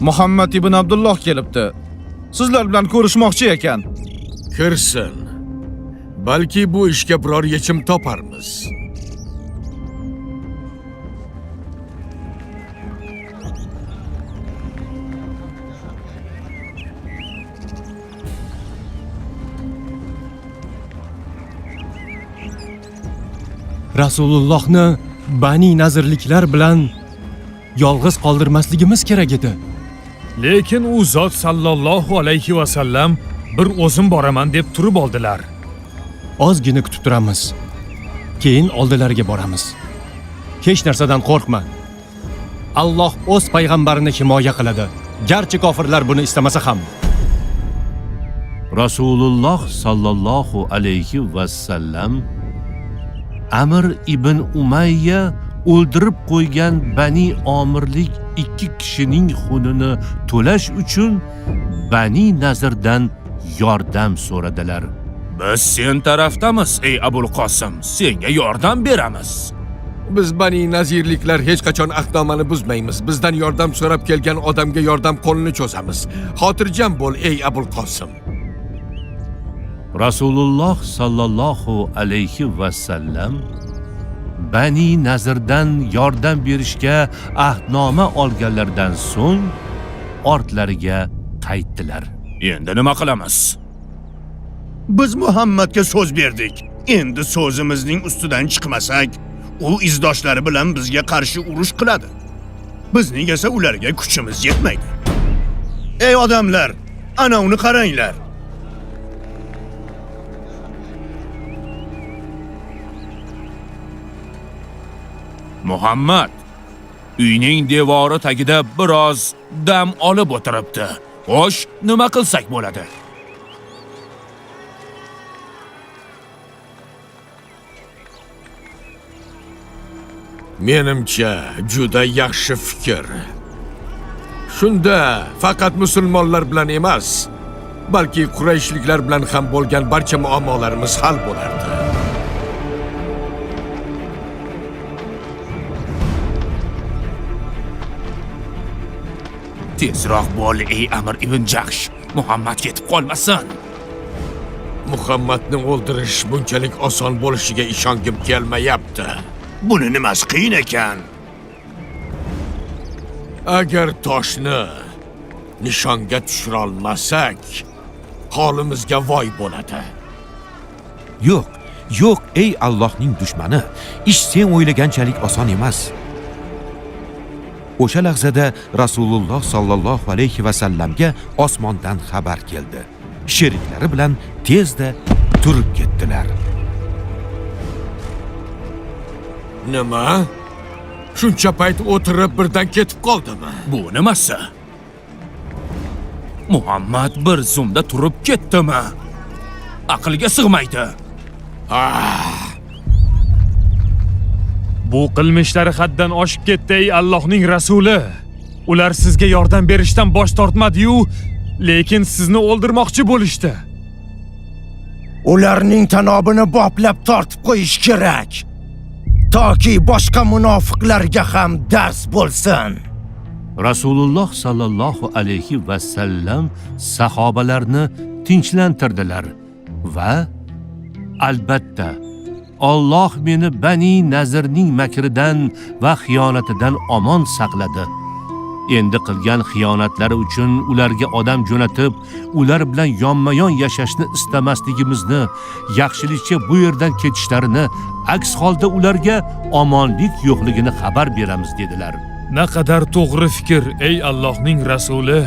Muhammad ibn Abdulloh kelibdi. Sizlar bilan ko'rishmoqchi ekan. Kirsin. Balki bu ishga biror yechim toparmiz. Rasulullohni Bani Nazirliklar bilan yolg'iz qoldirmasligimiz kerak edi. Lekin u zot sallallohu alayhi va sallam bir o'zim boraman deb turib oldilar. Ozgina kutib turamiz. Keyin oldilariga boramiz. Hech narsadan qo'rqma. Alloh o'z payg'ambarini himoya qiladi. Garchi kofirlar buni istamasa ham. Rasululloh sallallohu alayhi va sallam Amr ibn Umayya o'ldirib qo'ygan Bani Omirlik 2 kishining xunini to'lash uchun Bani Nazirdan yordam so'radilar. Biz sen taraftamiz, ey Abul Qosim, senga yordam beramiz. Biz Bani Nazirliklar hech qachon ahdnomani buzmaymiz. Bizdan yordam so'rab kelgan odamga yordam qo'lini cho'zamiz. Xotirjam bo'l, ey Abul Qosim. Rasululloh sallallohu alayhi va sallam Bani Nazirdan yordam berishga ahdnoma olganlaridan so'ng ortlariga qaytdilar. Endi nima qilamiz? Biz Muhammadga so'z berdik. Endi so'zimizning ustidan chiqmasak, u izdoshlari bilan bizga qarshi urush qiladi. Bizning esa ularga kuchimiz yetmaydi. Ey odamlar, ana uni qaranglar. Muhammad uyning devori tagida biroz dam olib o'tiribdi. Xo'sh, nima qilsak bo'ladi? Menimcha, juda yaxshi fikr. Shunda faqat musulmonlar bilan emas, balki Qurayshliklar bilan ham bo'lgan barcha muammolarimiz hal bo'lardi. Tezroq bo'l, ey Amr ibn Jahsh. Muhammad ketib qolmasin. Muhammadni o'ldirish bunchalik oson bo'lishiga ishongim kelmayapti. Buni nimasi qiyin ekan? Agar toshni nishonga tushira olmasak, holimizga voy bo'ladi. Yo'q, yo'q, ey Allohning dushmani, ish sen o'ylaganchalik oson emas. O'sha lahzada Rasululloh sallallohu alayhi va sallamga osmondan xabar keldi. Sheriklari bilan tezda turib ketdilar. Nima? Shuncha payt o'tirib birdan ketib qoldimi? Bu nimasi? Muhammad bir zumda turib ketdimi? Aqlga sig'maydi. Bu qilmishlari haddan oshib ketdi, ey Allohning rasuli. Ular sizga yordam berishdan bosh tortmadi-yu, lekin sizni o'ldirmoqchi bo'lishdi. Ularning tanobini boplab tortib qo'yish kerak. Toki boshqa munofiqlarga ham dars bo'lsin. Rasululloh sallallohu alayhi va sallam sahobalarni tinchlantirdilar va albatta Alloh meni Bani Nazirning makridan va xiyonatidan omon saqladi. Endi qilgan xiyonatlari uchun ularga odam jo'natib, ular bilan yonma-yon yashashni istamasligimizni, yaxshilikcha bu yerdan ketishlarini, aks holda ularga omonlik yo'qligini xabar beramiz dedilar. Naqadar to'g'ri fikr, ey Allohning rasuli.